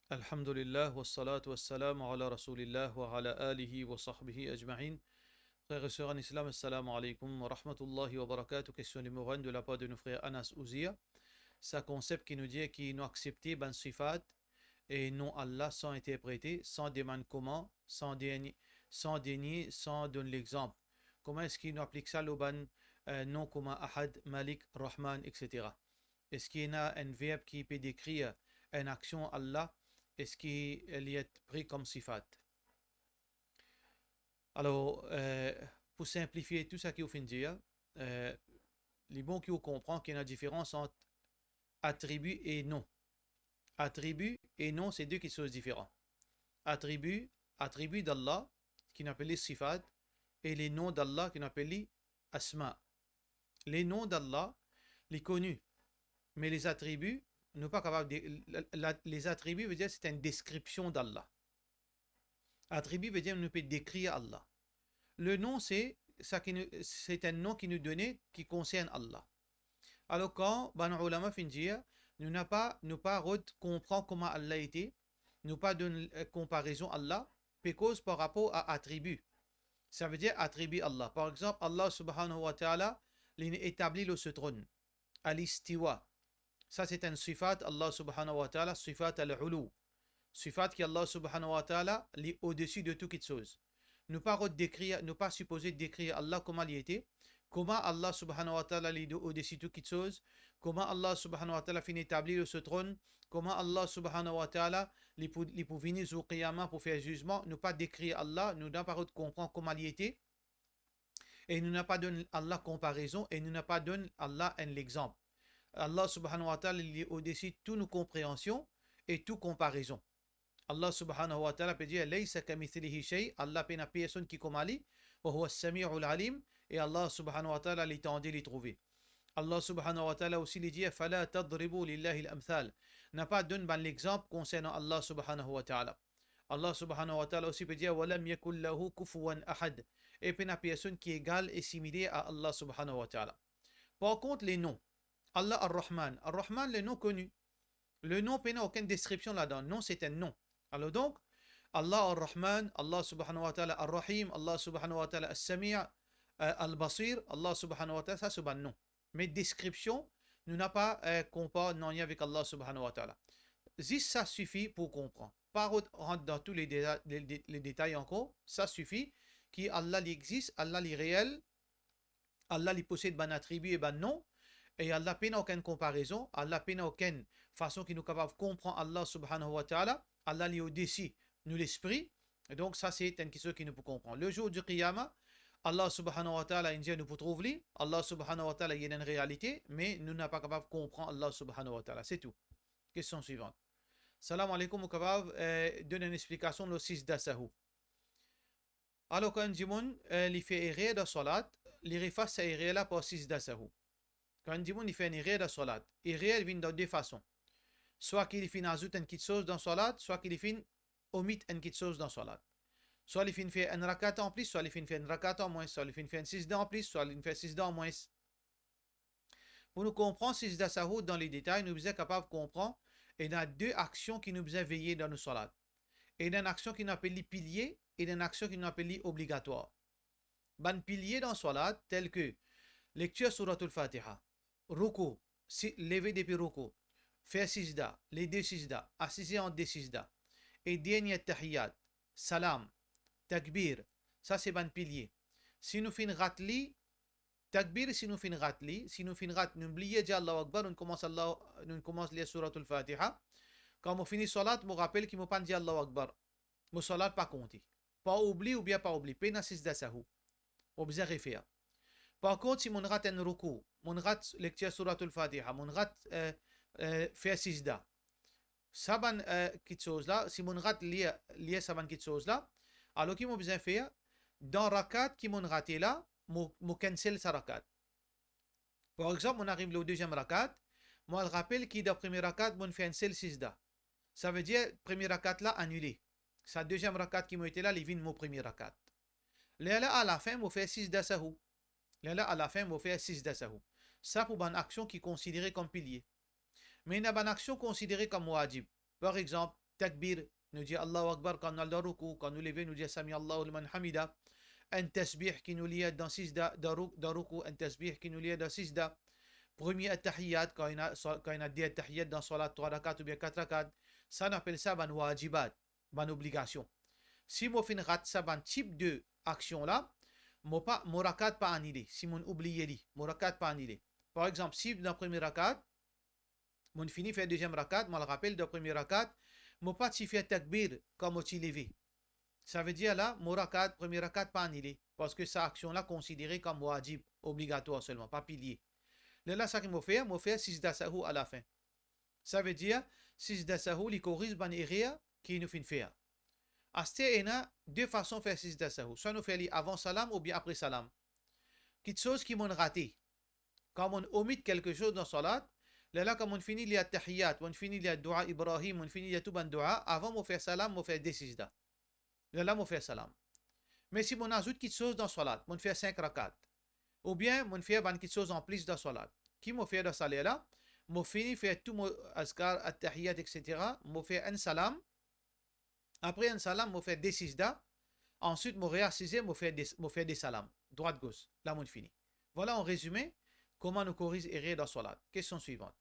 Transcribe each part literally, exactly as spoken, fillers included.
Alhamdulillah, wassalatu wassalamu ala Rasoulillah wa ala alihi wa sahbihi ajmain. Frer e ser an Islam, assalamu alaikum wa rahmatullahi wa barakatuh. Kestion nimero enn de lapar de nou frer Anas Ouzia. Sa konsep ki nou dir ki nou aksepte bann sifat e non Allah san interprete, san demann kouma, san dernie, san dernie, san donn lexanp. Kouma eski nou aplik sa lor bann, eh, non kouma Ahad, Malik, Rahman, et cetera? Eski ena enn verb ki pe dekrir enn aksion Allah? Eski li et pri kom sifat? Alor, eh, pou sinplifie tou sa ki ou finn dir, eh, li bon ki ou konpran ki ena diferans ant atribi e non. Atribi e non, se de kiksoz diferan. Atribi, atribi d'Allah, ki nou apel li sifat, e le non d'Allah, ki nou apel li asma. Le non d'Allah, li koni, me les atribi, nou pa kapav de, la, la, les atribi ve dir se enn deskripsion d'Allah. Atribi ve dir nou pe dekrir Allah. Le non, se sa ki nou, se enn non ki nou done ki konsern Allah. Alor, kan bann oulama finn dir, nou napa, nou pa rod konpran kouma Allah ete, nou pa donn, eh, konparezon Allah, pe koz par rapor a atribi. Sa ve dir atribi Allah. Par exanp, Allah subhanahu wa ta'ala, li etabli lor so tronn. Al-istiwa. Sa se enn sifat Allah subhanahu wa ta'ala, sifat al-ulu. Sifat ki Allah subhanahu wa ta'ala, li odesi de tou kiksoz. Nou pa rod dekrir, nou pa sipoze dekrir Allah kouma li ete, kouma Allah subhanahu wa ta'ala li odesi tou kiksoz, kouma Allah subhanahu wa ta'ala finn etabli lor so tronn, kouma Allah subhanahu wa ta'ala li pou, li pou vini zour qiyama pou fer zizman, nou pa dekrir Allah, nou napa rod konpran kouma li ete, e nou napa donn Allah konparezon, e nou napa donn Allah enn lexanp. Allah subhanahu wa ta'ala, li odesi tou nou konpreansion e tou konparezon. Allah subhanahu wa ta'ala pe dir, "Laysa kamithlihi shay", Allah pena personn ki kouma li, "wa huwa as-sami'ul alim", e Allah subhanahu wa ta'ala, li tande, li trouve. Allah subhanahu wa ta'ala osi li dir, "Fala tadribu lillahi al-amthal." Napa donn bann lexanp konsernan Allah subhanahu wa ta'ala. Allah subhanahu wa ta'ala osi pe dir, "Wa lam yakul lahu kufuwan ahad." E pena personn ki egal e simile a Allah subhanahu wa ta'ala. Par kont, le non, Allah Ar-Rahman. Ar-Rahman, le non koni. Le non pena okenn deskripsion ladan. Non, se enn non. Alor donk, Allah Ar-Rahman, Allah subhanahu wa ta'ala Ar-Rahim, Allah subhanahu wa ta'ala As-Sami', eh, Al-Basir, Allah subhanahu wa ta'ala, sa se bann non. Me deskripsion, nou napa, eh, konpar nanye avek Allah subhanahu wa ta'ala. Zis sa sifi pou konpran. Pa rod rant dan tou le deta-, le, le, le detay ankor, sa sifi ki Allah li exist, Allah li reel, Allah li posed bann atribi e bann non, e Allah pena okenn konparezon, Allah pena okenn fason ki nou kapav konpran Allah subhanahu wa ta'ala, Allah li odesi nou lespri. Donk sa se enn kiksoz ki nou pou konpran. Le zour di qiyama, Allah subhanahu wa ta'ala inn dir nou pou trouv li, Allah subhanahu wa ta'ala li ena enn realite, me nou napa kapav konpran Allah subhanahu wa ta'ala. Se tou. Kestion swivan. Salam aleykoum, ou kapav, eh, donn enn explikasion lor sizda sahou? Alor, kan enn dimoun, eh, li fer erer dan swalat, li refas sa erer la par sizda sahou. Kan enn dimoun li fer enn erer dan swalat, erer vinn dan de fason. Swa ki li finn azout enn kiksoz dan swalat, swa ki li finn omit enn kiksoz dan swalat. Swa li finn fer enn rakat anplis, swa li finn fer enn rakat anmwins, swa li finn fer enn sizda anplis, swa li finn fer sizda anmwins. Pou nou konpran sizda sahou dan le detay, nou bizin kapav konpran ena de aksion ki nou bizin veye dan nou swalat. Ena enn aksion ki nou apel li pilie, ena enn aksion ki nou apel li obligatwar. Bann pilie dan swalat, tel ke lektir Souratul Fatiha, roukou, si, leve depi roukou, fer sizda, le de sizda, asize ant de sizda, e dernie tahiyat, salam, takbir, sa se bann pilie. Si nou finn rat li, takbir, si nou finn rat li, si nou finn rat, nou bliye dir Allahu Akbar, nou koumans Allah, nou koumans lir Souratul Fatiha. Kan mo fini swalat, mo rapel ki mo pa'nn dir Allahu Akbar. Mo swalat pa konte. Par oubli oubien pa oubli, pena sizda sahou. Mo bizin refer. Par kont, si mo'nn rat enn roukou, mo'nn rat lektir Souratul Fatiha, mo'nn rat, eh, eh, fer sizda, sa bann, eh, kiksoz la, si mo'nn rat lir, lir sa bann kiksoz la, alor ki mo bizin fer? Dan rakat ki mo'nn rate la, mo, mo cancel sa rakat. Par exanp, mo'nn ariv lor deziem rakat, mo al rapel ki dan premie rakat, mo'nn fer enn sel sizda. Savedir, premie rakat la anile. Sa deziem rakat ki mo ete la, li vinn mo premie rakat. Lerla alafin, mo fer sizda sahou. Lerla alafin, mo fer sizda sahou. Sa pou bann aksion ki konsidere kom pilie. Me ena bann aksion konsidere kom wajib. Par exanp, takbir, nou dir Allahu Akbar kan nou al dan roukou, kan nou leve, nou dir Sami Allahu liman hamida. Enn tasbih ki nou lir dan sizda, dan rou-, dan roukou, enn tasbih ki nou lir dan sizda. Premie atahiyat, kan ena, so-, kan ena de atahiyat dan swalat, trwa rakat oubien kat rakat, sa nou apel sa bann wajibat, bann obligasion. Si mo finn rat sa bann tip de aksion la, mo pa, mo rakat pa anile. Si mo'nn oubliye li, mo rakat pa anile. Par exanp, si dan premie rakat, mo'nn fini fer deziem rakat, mo al rapel dan premie rakat, mo pa ti fer takbir kan mo ti leve. Savedir la, mo rakat, premie rakat pa anile, parski sa aksion la konsidere kom wajib, obligatwar selman, pa pilie. Lerla sa ki mo fer, mo fer sizda sahou alafin. Savedir, sizda sahou, li koriz bann erer ki nou finn fer. Aster ena de fason fer sizda sahou. Swa nou fer li avan salam oubien apre salam. Kitsoz ki mo'nn rate. Kan mo'nn omit kelke soz dan swalat, lerla kan mo'nn fini lir atahiyat, mo'nn fini lir dua Ibrahim, mo'nn fini lir tou bann dua, avan mo fer salam, mo fer de sizda. Lerla mo fer salam. Me si mo'nn azout kitsoz dan swalat, mo'nn fer sink rakat, oubien mo'nn fer bann kitsoz anplis dan swalat, ki mo fer dan sa ler la? Mo fini fer tou mo azkar, atahiyat, et cetera, mo fer enn salam, apre enn salam, mo fer de sizda, answit mo reasize, mo fer de, mo fer de salam, drwat gos, la mo'nn fini. Vwala an rezime kouma nou koriz erer dan swalat. Kestion swivan.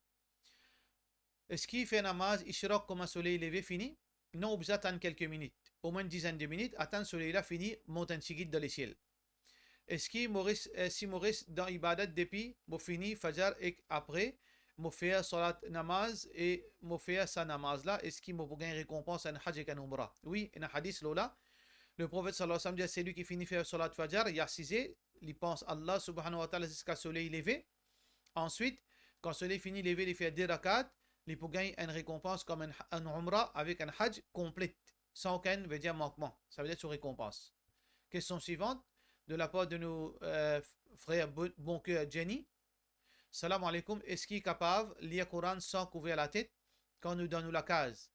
Eski fer namaz ishraq kouma soley leve fini? Non, ou bizin atann kelke minit, omwin dizenn de minit, atann soley la fini mont enn tigit dan lesiel. Eski mo res, eh, si mo res dan ibadat depi mo fini fajar ek apre mo fer swalat namaz e mo fer sa namaz la, eski mo pou gagn rekonpans enn haj ek enn oumra? Wi, ena hadis lor la. Le Profet sallallahu alayhi wa sallam dir, selwi ki fini fer swalat fajar, li asize, li pans Allah subhanahu wa ta'ala ziska soley leve. Answit, kan soley fini leve, li fer de rakat, li pou gagn enn rekonpans kom enn, enn oumra avek enn haj konplet, san okenn, vedir mankman. Savedir so rekonpans. Kestion swivan, de lapar de nou, eh, frer Bo-, Bonker Jenny. Salam aleykoum, eski kapav lir Koran san kouver latet kan nou dan nou lakaz?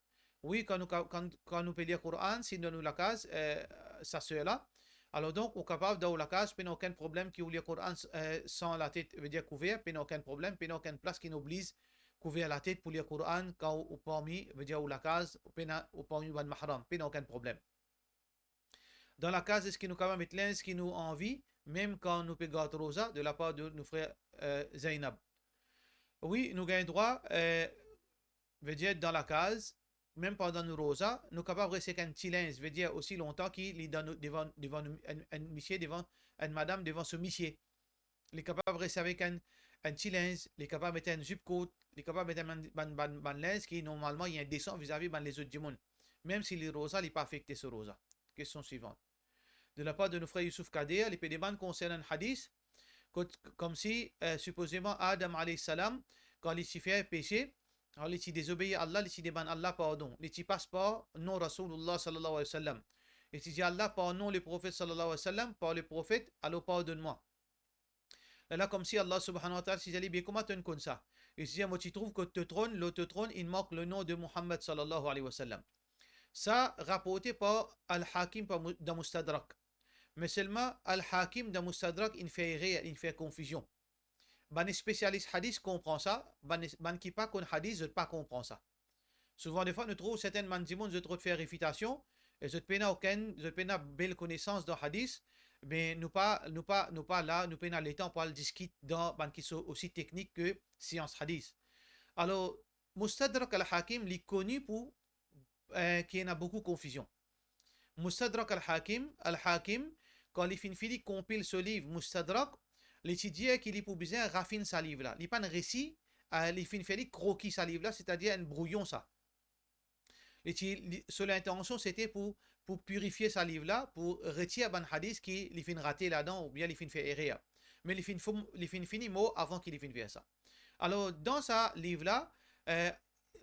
Wi, kan nou ka-, kan, kan nou pe lir Koran, si nou dan nou lakaz, eh, sa ser la. Alor donk, ou kapav dan ou lakaz, pena okenn problem ki ou lir Koran, eh, san latet, vedir kouver, pena okenn problem, pena okenn plas ki nou obliz kouver latet pou lir Koran kan ou, ou parmi, vedir ou lakaz, ou pena, ou parmi bann mahram, pena okenn problem. Dan lakaz, eski nou kapav met linz ki nou anvi, mem kan nou pe gard roza, de lapar de nou frer, eh, Zainab? Wi, nou gagn drwa, eh, vedir dan lakaz, mem pandan nou roza, nou kapav res ek enn ti linz, vedir osi lontan ki li dan nou, devan, devan nou, enn, enn misie devan, enn madam devan so misie. Li kapav res avek enn, enn ti linz, li kapav met enn zip kourt, li kapav met enn bann, bann, bann, bann linz ki normalman li indesan vizavi bann lezot dimoun. Mem si li roza, li pa afekte so roza. Kestion swivan. De lapar de nou frer Youssouf Kader, li pe demann konsernan hadis, kot, koumsi, eh, sipozeman Adam alayhi salam, kan li ti fer pese, alor li ti dezobeir Allah, li ti demann Allah pardon. Li ti pas par non Rasoulullah sallallahu alayhi wa sallam. Li ti dir Allah par non Leprofet sallallahu alayhi wa sallam, par Leprofet, alor pardonn mwa. Lerla koumsi Allah subhanahu wa ta'ala ti dir li, "Be kouma to'nn konn sa?" Li ti dir, "Mo ti trouv kot to tronn, lor to tronn, inn mark le nom de Muhammad sallallahu alayhi wa sallam." Sa raporte par Al-Hakim par Mu-, dan Mustadrak. Me selman Al-Hakim dan Mustadrak inn fer erer, inn fer konfizion. Bann spesialis hadis konpran sa, bann, bann ki pa konn hadis, zot pa konpran sa. Souvan defwa nou trouv sertenn bann dimoun, zot rod fer refitasion, e zot pena okenn, zot pena bel konesans dan hadis, me nou pa, nou pa, nou pa la, nou pena letan pou al diskit dan bann ki so osi teknik ke sians hadis. Alor, Mustadrak Al-Hakim, li koni pou, eh, ki ena boukou konfizion. Mustadrak Al-Hakim, Al-Hakim, kan li finn fini konpil so liv Mustadrak, li ti dir ki li pou bizin rafinn sa liv la. Li pa'nn resi, eh, li finn fer li kroki sa liv la, setadir enn brouyon sa. Li ti, li, so lintansion sete pou, pou pirifie sa liv la, pou retir bann hadis ki li finn rate ladan oubien li finn fer erer. Me li finn fou-, li finn fini mor avan ki li finn fer sa. Alor, dan sa liv la, eh,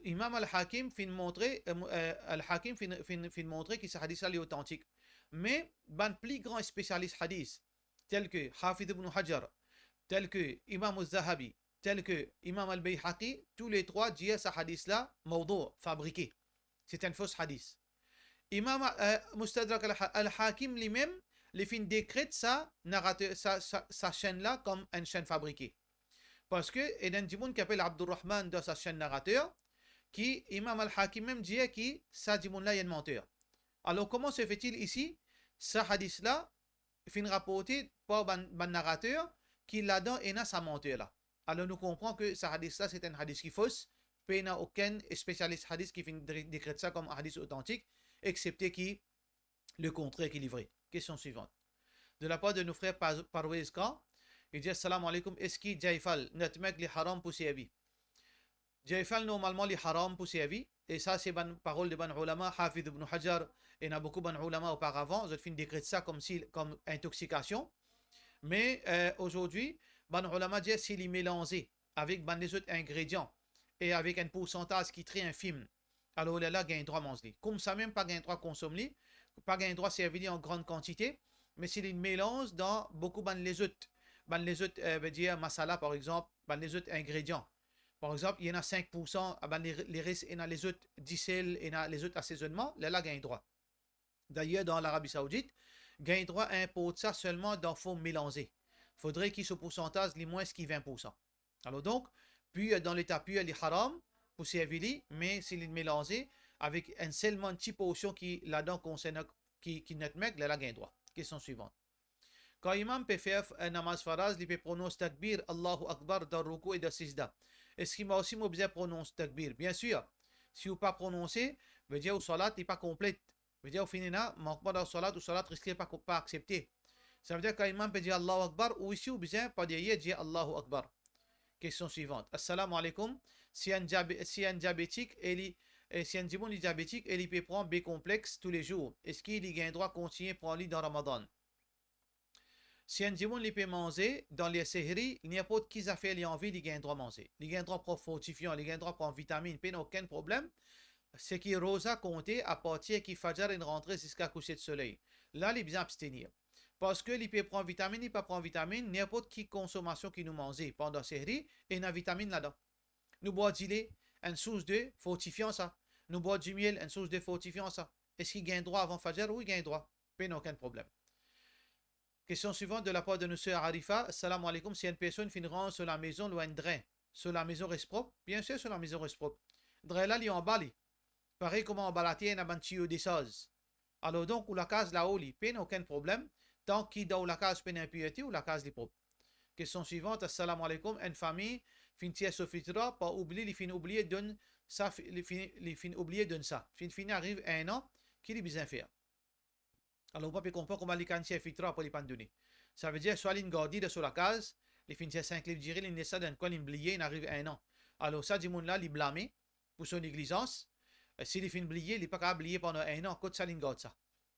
Imam Al-Hakim finn montre, eh, mo-, eh, Al-Hakim finn, finn, finn montre ki sa hadis la li otantik. Me bann pli gran spesialis hadis, tel ke Hafiz Ibn Hajar, tel ke Imam Az-Zahabi, tel ke Imam Al-Bayhaqi, touletrwa dir sa hadis la mawdou, fabrike. Se enn fos hadis. Imam, eh, Mustadrak Al-Ha-, Al-Hakim limem, li finn dekret sa narater, sa, sa, sa senn la kom enn senn fabrike. Parski ena enn dimoun ki apel Abdurrahman dan sa senn narater, ki Imam Al-Hakim mem dir ki sa dimoun la li enn manter. Alor, comment se fait-il isi, sa hadis la finn raporte par bann, bann narater ki ladan ena sa manter la? Alor, nou konpran ke sa hadis la, se enn hadis ki fos, pena okenn spesialis hadis ki finn dre-, dekret sa kom hadis otantik, exepte ki le kontrer ki li vre. Kestion swivant. De la par de nou frer Pa-, Parwez Khan, li dir, "Assalamu alaikum, eski Jaifa, nutmeg, li haram pou servi?" Jaifa, normalman, li haram pou servi, e sa, se bann parol de bann oulama, Hafiz Ibn Hajar, ena boukou bann oulama oparavan, zot finn dekret sa komsi, kom intoksikasion. Me, euh, azordi, bann oulama dir si li melanze avek bann lezot ingredian e avek enn poursantaz ki tre infim, alor lerla gagn drwa manz li. Koumsa mem pa gagn drwa konsom li, pa gagn drwa servi li an gran kantite, me si li melanz dan boukou bann lezot, bann lezot, eh, vedir masala, par exanp, bann lezot ingredian. Par exanp, li ena sink poursan, bann le, leres ena lezot disel, ena lezot asezonnman, lerla gagn drwa. Dayer, dan Larabi Saoudit, gagn drwa inport sa selman dan form melanze. Fodre ki so poursantaz li mwins ki vin poursan. Alor donk, pir, dan leta pir, li haram pou servi li, me si li melanze avek enn selman ti porsion ki ladan konsernan ki, ki nutmeg, lerla gagn drwa. Kestion swivant. Kan imam pe fer, eh, namaz faraz, li pe pronons takbir, Allahu Akbar, dan roukou e dan sizda. Eski mwa osi mo bizin pronons takbir? Biensir. Si ou pa prononse, vedir ou salat li pa konplet. Vedir ou finn ena mankman dan salat, ou salat riske pa, pa aksepte. Savedir kan imam pe dir Allahu Akbar, ou osi ou bizin par deryer dir Allahu Akbar. Kestion swivant. Assalamu alaikum. Si enn diabe-, si enn diabetik e li, e si enn dimoun li diabetik e li pe pran B complexe toulezour, eski li gagn drwa kontigne pran li dan Ramadan? Si enn dimoun li pe manze dan ler sehri, ninport ki zafer li anvi, li gagn drwa manze. Li gagn drwa pran fortifian, li gagn drwa pran vitamin, pena okenn problem. Seki roza konte apartir ki fajar inn rantre ziska kouser soley. La, li bizin abstenir. Parski li pe pran vitamin, li pa pran vitamin, ninport ki konsomasion ki nou manze pandan sehri, ena vitamin ladan. Nou bwar dile, enn sours de fortifian sa. Nou bwar dimiel, enn sours de fortifian sa. Eski gagn drwa avan fajar? Wi, gagn drwa. Pena okenn problem. Kestion swivant de la par de nou ser Arifa. Salam alaikum, si enn personn finn ranz so lamezon lor enn drin, so lamezon res prop? Biensir, so lamezon res prop. Drin la, li anba li. Parey kouma anba later, ena bann tiyo desarz. Alor donk, ou lakaz lao li, pena okenn problem, tanki dan ou lakaz pena inpirte, ou lakaz li prop. Kestion swivant, Assalamu alaikum, enn fami finn tir so fitra, par oubli, li finn oubliye donn sa, fi-, li finn, li finn oubliye donn sa. Finn fini ariv enn an, ki li bizin fer? Alor, ou pa pe konpran kouma li kapav tir fitra apre li pa'nn done. Savedir, swa linn gard li dan so lakaz, li finn tir sink liv diri, linn les sa dan enn kwin, linn bliye, inn ariv enn an. Alor, sa dimoun la, li blame pou so neglizans. Eh, si li finn bliye, li pa kapav bliye pandan enn an, kot sa linn gard sa?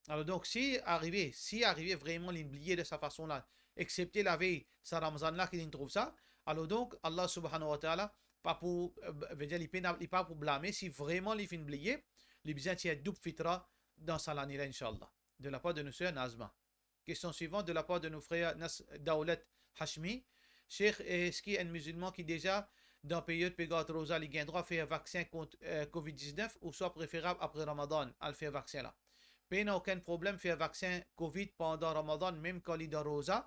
Alor donk, si arive, si arive vreman linn bliye de sa fason la, exepte lavey sa Ramzan la ki linn trouv sa, alor donk, Allah Subhanahu wa Ta'ala pa pou, eh, vedir li pena, li pa pou blame, si vreman li finn bliye, li bizin tir doub fitra dan sa lane la, inshallah. De la par de nou ser Nazma. Kestion swivant, de la par de nou frer Nas-, Daoulet Hashmi. Sheikh, eski enn mizilman ki deza dan peryod pe gard roza, li gagn drwa fer vaksin kont, eh, covid diznef, ouswa preferab apre Ramadan, al fer vaksin la? Pena okenn problem fer vaksin covid pandan Ramadan, mem kan li dan roza.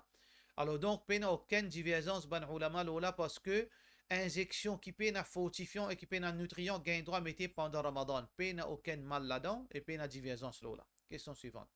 Alor donk, pena okenn diverzans bann oulama lor la, parski inzeksion ki pena fortifian e ki pena nitrian gagn drwa mete pandan Ramadan. Pena okenn mal ladan e pena diverzans lor la. Kestion swivant.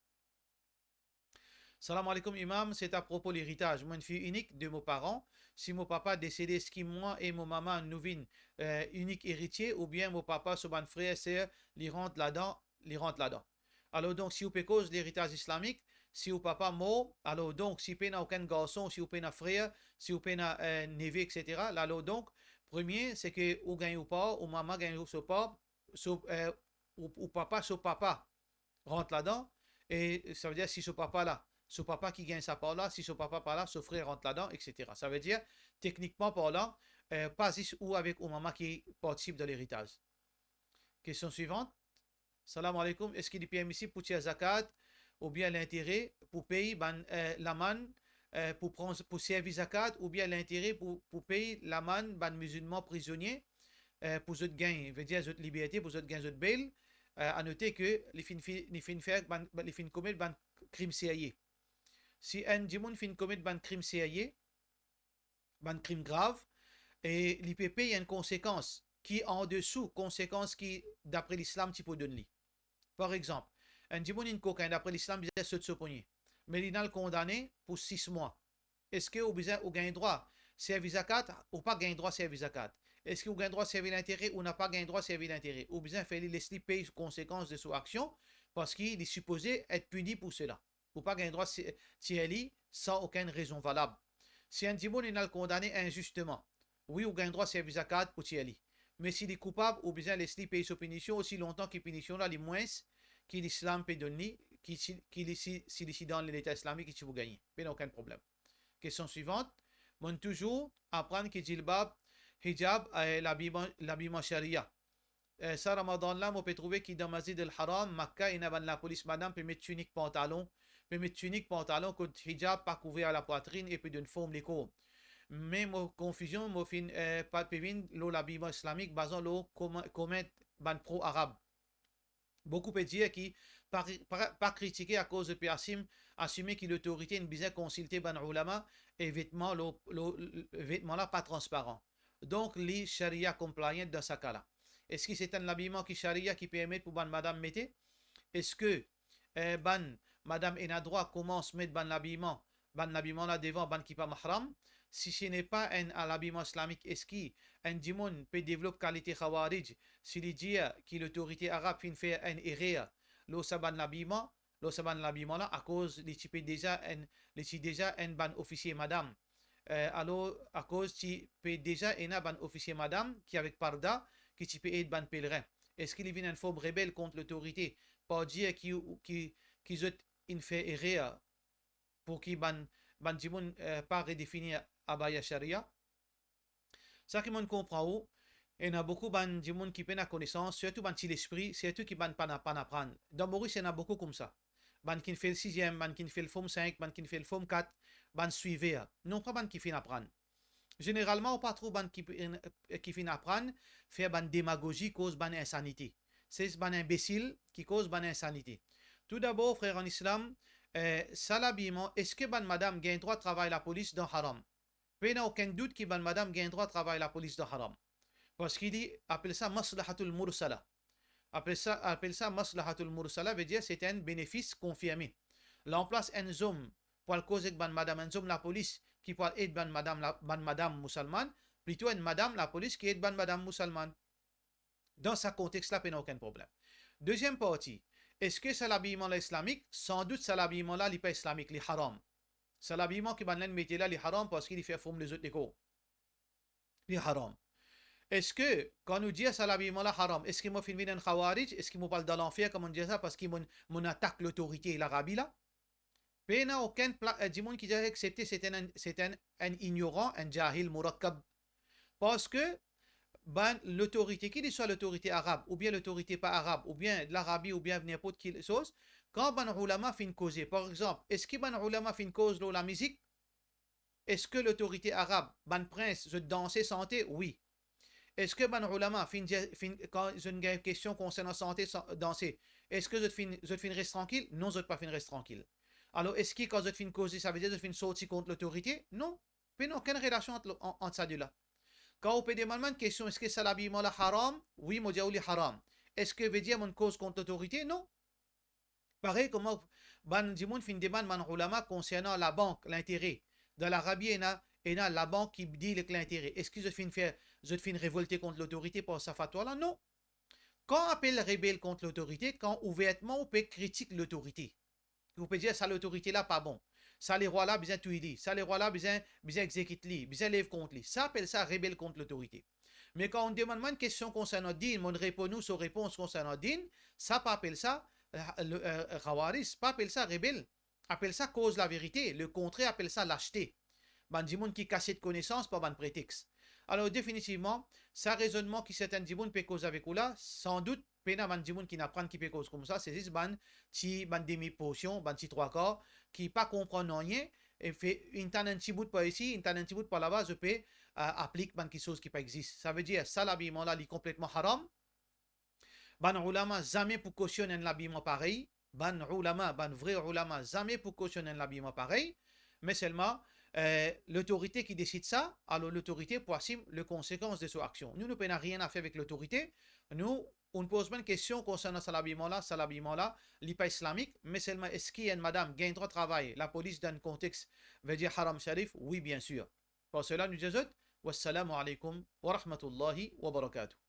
Salam alaikum imam, c'est à propos l'héritage. Mo enn fi inik de mo paran. Si mo papa desede, eski mwa e mo mama nou vinn, eh, inik eritie, oubien mo papa so bann frer, ser, li rant ladan, li rant ladan? Alor donk, si ou pe koz leritaz islamik, si ou papa mor, alor donk, si pena okenn garson, si ou pena frer, si ou pena, eh, neve, et cetera, la, alor donk, premie, se ke ou gagn ou par, ou mama gagn so par, so, eh, ou, ou papa so papa rant ladan, e savedir si so papa la, so papa ki gagn sa par la, si so papa pa la, so frer rant ladan, et cetera. Savedir, teknikman parlan, eh, pa zis ou avek ou mama ki partisip dan leritaz. Kestion swivant. Salam alaikum, eski li permisib pou tir zakat oubien lintere pou pey bann, eh, lamann, eh, pou pran, pou servi zakat oubien lintere pou, pou pey lamann bann mizilman prizonie, eh, pou zot gagn, vedir zot liberte, pou zot gagn zot bel? Eh, anote ke li finn fi-, li finn fer bann, li finn komet bann krim serye. Si enn dimoun finn komet bann krim serye, bann krim grav, e li pe pey enn konsekans ki andesou konsekans ki, dapre Lislam, ti pou donn li. Par exanp, enn dimoun inn kokin, dapre Lislam, bizin sot so ponie, me li inn al kondane pou sis mwa. Eski ou bizin, ou gagn drwa servi zakat? Ou pa gagn drwa servi zakat. Eski ou gagn drwa servi lintere? Ou napa gagn drwa servi lintere. Ou bizin fer li, les li pey konsekans de so aksion, parski li sipoze et pini pou sela. Ou pa gagn drwa se-, tir li san okenn rezon valab. Si enn dimoun inn al kondane inzisteman, wi, ou gagn drwa servi zakat pou tir li. Me si li koupab, ou bizin les li pey so pinision osi lontan ki pinision la li mwins ki Lislam pe donn li, ki si, ki li si, si li ti dan Leta Islamik, ki ti pou gagne. Pena okenn problem. Kestion swivant, monn touzour aprann ki jilbab, hijab, eh, labiman, labiman sharia. Eh, sa Ramadan la, mo pe trouve ki dan Masjid al Haram, Makka, ena bann lapolis madam pe met tinik pantalon, pe met tinik pantalon kot hijab pa kouver lapwatrinn e pe donn form lekor. Me mo konfizion, mo finn, eh, pa, pe vinn lor labiman islamik, bazan lor koman-, komant bann pro-Arab. Boukou pe dir ki pa, pa, pa kritike akoz zot pe asim-, asime ki lotorite inn bizin konsilte bann oulama e vetman lo, lo, vetman la pa transparan. Donk, li sharia compliant dan sa ka la. Eski se enn labiman ki sharia ki permet pou bann madam mete? Eski, eh, bann madam ena drwa koumans met bann labiman, bann labiman la devan bann ki pa mahram? Si se napa enn labiman islamik, eski enn dimoun pe devlop kalite Khawarij si li dir ki lotorite Arab finn fer enn erer lor sa bann labiman, lor sa bann labiman la, akoz li ti pe deza enn, li ti deza enn bann ofisie madam? Eh, alor, akoz ti pe deza ena bann ofisie madam ki avek parda, ki ti pe ed bann pelerin. Eski li vinn enn form rebel kont lotorite par dir ki, ki, ki zot inn fer erer pou ki bann, bann dimoun, eh, pa redefini abaya sharia? Sa ki monn konpran ou, ena boukou bann dimoun ki pena konesans, sirtou bann ti lespri, sirtou ki bann pa, pa aprann. Dan Moris, ena boukou koumsa. Bann ki finn fer siziem, bann ki finn fer form sink, bann ki finn fer form kat, bann swiver. Non pa bann ki finn aprann. Zeneralman, ou pa trouv bann ki, ki finn aprann fer bann demagozi, koz bann insanite. Se bann inbesil ki koz bann insanite. Toudabor, frer an Islam, eh, sa labiman, eski bann madam gagn drwa travay lapolis dan Haram? Pena okenn dout ki bann madam gagn drwa travay lapolis dan Haram. Parski li apel sa maslahatul mursala. Apel sa, apel sa maslahatul mursala, vedir se enn benefis konfirme. Lanplas enn zom pou al koz ek bann madam, enn zom lapolis ki pou al ed bann madam la, bann madam mousalmann, plito enn madam lapolis ki ed bann madam mousalmann. Dan sa kontex la, pena okenn problem. Deziem parti, eski sa labiman la islamik? San dout, sa labiman la, li pa islamik, li haram. Sa labiman ki bann la inn mete la, li haram parski li fer form lezot lekor. Li haram. Eski, kan nou dir sa labiman la haram, eski mo finn vinn enn Khawarij? Eski mo pou al dan lanfer kan mo dir sa, parski mo, mo atak lotorite Larabi la? Pena okenn pla-, eh, dimoun ki dir aksepte, se enn, se enn, enn ignoran, enn jahil murakkab. Parski bann lotorite, ki li swa lotorite Arab, oubien lotorite pa Arab, oubien Larabi, oubien ninport ki soz, kan bann oulama finn koze, par exanp, eski bann oulama finn koz lor lamizik? Eski lotorite Arab, bann prins, zot danse, sante? Wi. Eski bann oulama finn dir, finn, kan zot gagn kestion konsernan sante, sa-, danse, eski zot finn, zot finn res trankil? Non, zot pa finn res trankil. Alor, eski kan zot finn koze, savedir zot finn sorti kont lotorite? Non. Pena okenn relasion ant lo-, an-, ant sa de la. Kan ou pe demann mwa enn kestion, eski sa labiman la haram? Wi, mo dir ou li haram. Eski vedir monn koz kont lotorite? Non. Parey kouma bann dimoun finn demann bann oulama konsernan labank, lintere. Dan Larabi, ena, ena labank ki deal ek lintere. Eski zot finn fer, zot finn revolte kont lotorite par sa fatwa la? Non. Kan apel rebel kont lotorite? Kan ouvertman ou pe kritik lotorite. Ou pe dir, sa lotorite la pa bon. Sa lerwa la bizin touy li. Sa lerwa la bizin, bizin exekit li, bizin lev kont li. Sa apel sa rebel kont lotorite. Me kan ou demann mwa enn kestion konsernan din, monn reponn ou so repons konsernan din, sa pa apel sa, eh, le, eh, Khawarij, pa apel sa rebel. Apel sa koz laverite, lekontrer apel sa laste. Bann dimoun ki kasiet konesans par bann pretex. Alor, definitivman, sa rezonnman ki sertin dimoun pe koz avek ou la, san dout, pena bann dimoun ki aprann ki pe koz koumsa, se zis bann ti, bann demi porsion, bann ti trwa kar, ki pa konpran nanye, e fe, inn tann enn ti bout par isi, inn tann enn ti bout par laba, zot pe, eh, aplik bann kiksoz ki pa exis. Savedir, sa labiman la, li konpletman haram. Bann oulama zame pou kosionn enn labiman parey. Bann oulama, bann vre oulama, zame pou kosionn enn labiman parey. Me selman, eh, lotorite ki desid sa, alor lotorite pou asim le konsekans de so aksion. Nou, nou pena rien a fer avek lotorite. Nou, ou'nn poz mwa enn kestion konsernan sa labiman la, sa labiman la, li pa islamik, me selman eski enn madam gagn drwa travay, lapolis dan konteks, vedir haram sharif? Wi, bien sir. Par sela, nou dir zot, wassalamu alaikum wa rahmatullahi wa barakatuh.